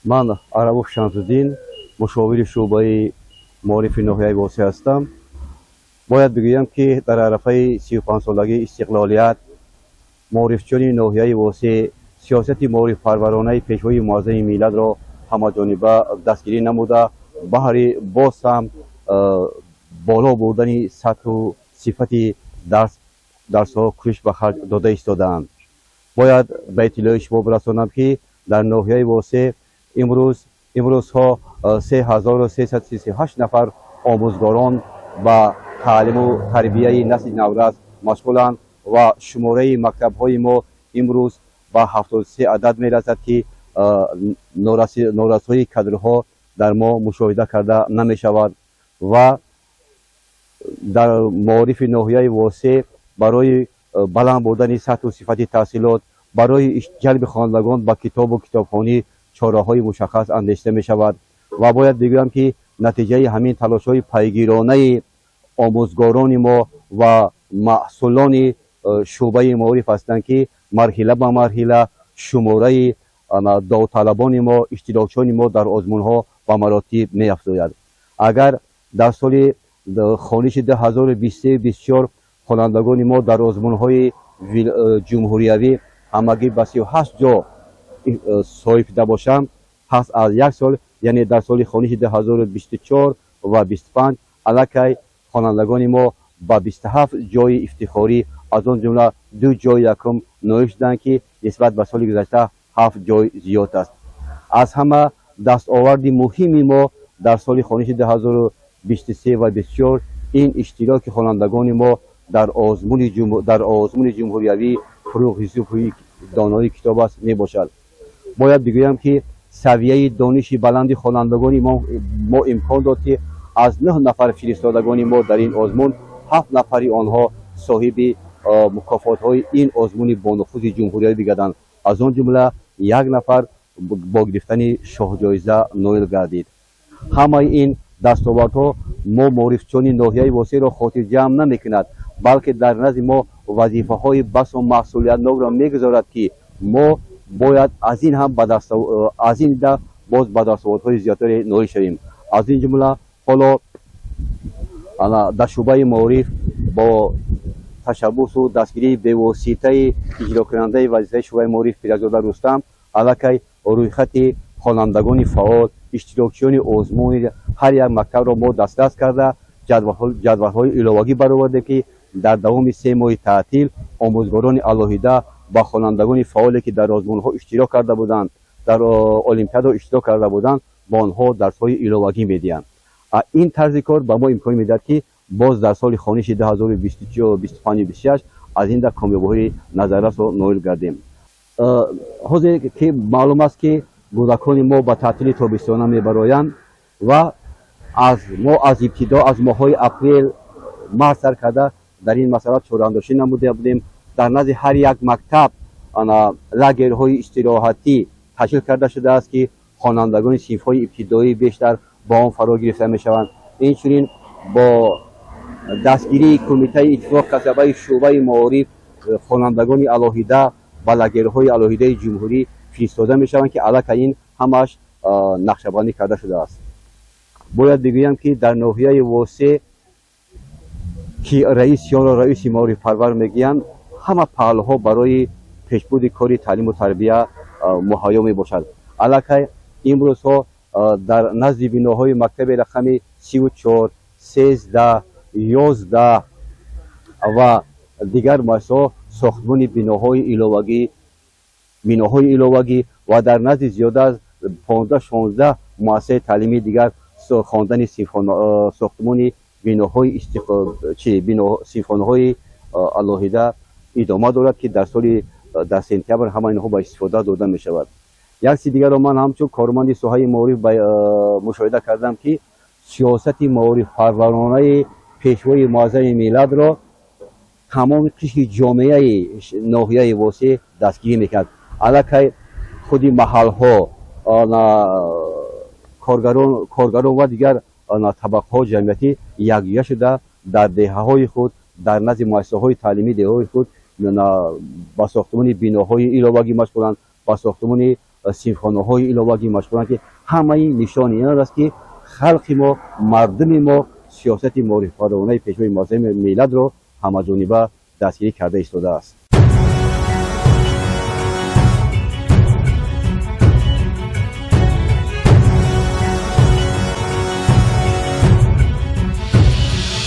Ман Арабов Шамсуддин, мушовири шӯъбаи маорифи ноҳияи Восеъ ҳастам. Бояд бигӯям, ки дар арафаи 35-солагии истиқлолият маорифчиёни ноҳияи Восеъ сиёсати маорифпарваронаи Пешвои муаззами миллатро ҳамаҷониба дастгирӣ намуда, баҳри боз ҳам боло бурдани сатҳу сифати дарсҳо кӯшиш ба харҷ дода истодаанд. Бояд ба иттилои шумо бирасонам, ки дар ноҳияи Восеъ имрӯзҳо 3338 нафар омӯзгорон ба таълиму тарбияи насли наврас машғуланд ва шумораи мактабҳои мо имрӯз ба 73 адад мерасад, ки норасоии кадрҳо дар мо мушоҳида карда намешавад. Ва дар маорифи ноҳияи Восеъ барои баланд бурдани сатҳу сифати таҳсилот, барои ҷалби хонандагон ба китобу китобхонӣ чораҳои мушаххас андешида мешавад. Ва бояд бигӯям, ки натиҷаи ҳамин талошҳои пайгиронаи омӯзгорони мо ва маҳсулони шӯъбаи маориф ҳастанд, ки марҳила ба марҳила шумораи довталабони мо, иштирокчиёни мо дар озмунҳо ба маротиб меафзояд. Агар дар соли хониши 2023-24 хонандагони мо дар озмунҳои ҷумҳуриявӣ ҳамагӣ ба 38 ҷо соҳиб шуда бошанд, пас аз як сол, яъне дар соли хониши 2024 ва 25, аллакай хонандагони мо ба 27 ҷои ифтихорӣ, аз он ҷумла 2 ҷои якум ноил шуданд, ки нисбат ба соли гузашта 7 ҷой зиёд аст. Аз ҳама дастоварди муҳими мо дар соли хониши 2023 ва 24 ин иштироки хонандагони мо дар озмуни ҷумҳуриявӣ «Фурӯғи субҳи донои китоб аст» мебошад. Бояд бигӯям, ки савияи дониши баланди хонандагони мо имкон дод, ки аз 9 нафар фиристодагони мо дар ин озмун 7 нафари онҳо соҳиби мукофотҳои ин озмуни бонуфузи ҷумҳуриявӣ бигарданд. Аз он ҷумла як нафар бо гирифтани шоҳҷоиза ноил гардид. Ҳамаи ин дастовардҳо мо маорифчиёни ноҳияи Восеъро хотирҷамъ намекунад, балки дар назди мо вазифаҳои басо масъулиятнокро мегузорад, ки мо бояд аз ин ҳам аз ин да боз ба дастовардҳои зиёдтаре ноил шавем. Аз ин ҷумла ҳоло дар шӯъбаи маориф бо ташаббусу дастгирии бевоситаи иҷрокунандаи вазифаи шӯъбаи маориф Пиракзода Рустам аллакай рӯйхати хонандагони фаъол, иштирокчиёни озмуни ҳар як мактабро мо дастрас карда, ҷадвалҳои иловагӣ баровардем, ки дар давоми 3 моҳи таътил омӯзгорони алоҳида ба хонандагони фаъоле, ки дар озмунҳо иштирок карда буданд, дар олимпиадаҳо иштирок карда буданд, ба онҳо дарсҳои иловагӣ медиҳанд. Ин тарзи кор ба мо имкон медиҳад, ки боз дар соли хониши 2025-26 аз ин да комёбиҳои назаррасро ноил гардем. Ҳозир ки маълум аст, ки кӯдакони мо ба таътили тобистона мебароянд ва аз мо аз ибтидо, аз моҳҳои апрел, март сар карда дар ин масъала чораандошӣ намуда будем. Дар назди ҳар як мактаб лагерҳои истироҳатӣ ташкил карда шудааст, ки хонандагони синфҳои ибтидоӣ бештар ба он фаро гирифта мешаванд. Инчунин бо дастгирии Кумитаи иттифоқ касабаи шӯъбаи маориф хонандагони алоҳида ба лагерҳои алоҳидаи ҷумҳурӣ фиристода мешаванд, ки аллакай ин ҳамааш нақшабандӣ карда шудааст. Бояд бигӯям, ки дар ноҳияи Восеъ, ки раиси онро раиси маорифпарвар мегӯянд, ҳама паҳлӯҳо барои пешбурди кори таълиму тарбия муҳайё мебошад. Аллакай имрӯзҳо дар назди биноҳои мактаби рақами 34, 13, 11 ва дигар муассисаҳо сохтмони биноҳои иловагӣ ва дар назди зиёда аз 15-16 муассисаи таълимии дигар хондани сохтмони биноҳои синфхонаҳои алоҳида идома дорад, ки дар соли дар сентябр ҳама инҳо ба истифода дода мешавад. Як чизи дигарро ман ҳамчун корманди соҳаи маориф мушоҳида кардам, ки сиёсати маорифпарваронаи Пешвои муаззами миллатро тамоми қишри ҷомеаи ноҳияи Восеъ дастгирӣ мекард. Аллакай худи маҳалҳо, коргарон ва дигар табақаҳо ҷамъиятӣ якҷоя шуда, дар деҳаҳои худ, дар назди муассисаҳои таълимии деҳаҳои худ ба сохтмони биноҳои иловагӣ машғуланд, ба сохтмони Синфхонаҳои иловагӣ машғуланд, ки ҳамаи нишони ин аст, ки халқи мо, мардуми мо сиёсати маорифпарваронаи Пешвои муаззами миллатро ҳамаҷониба дастгирӣ карда истодааст.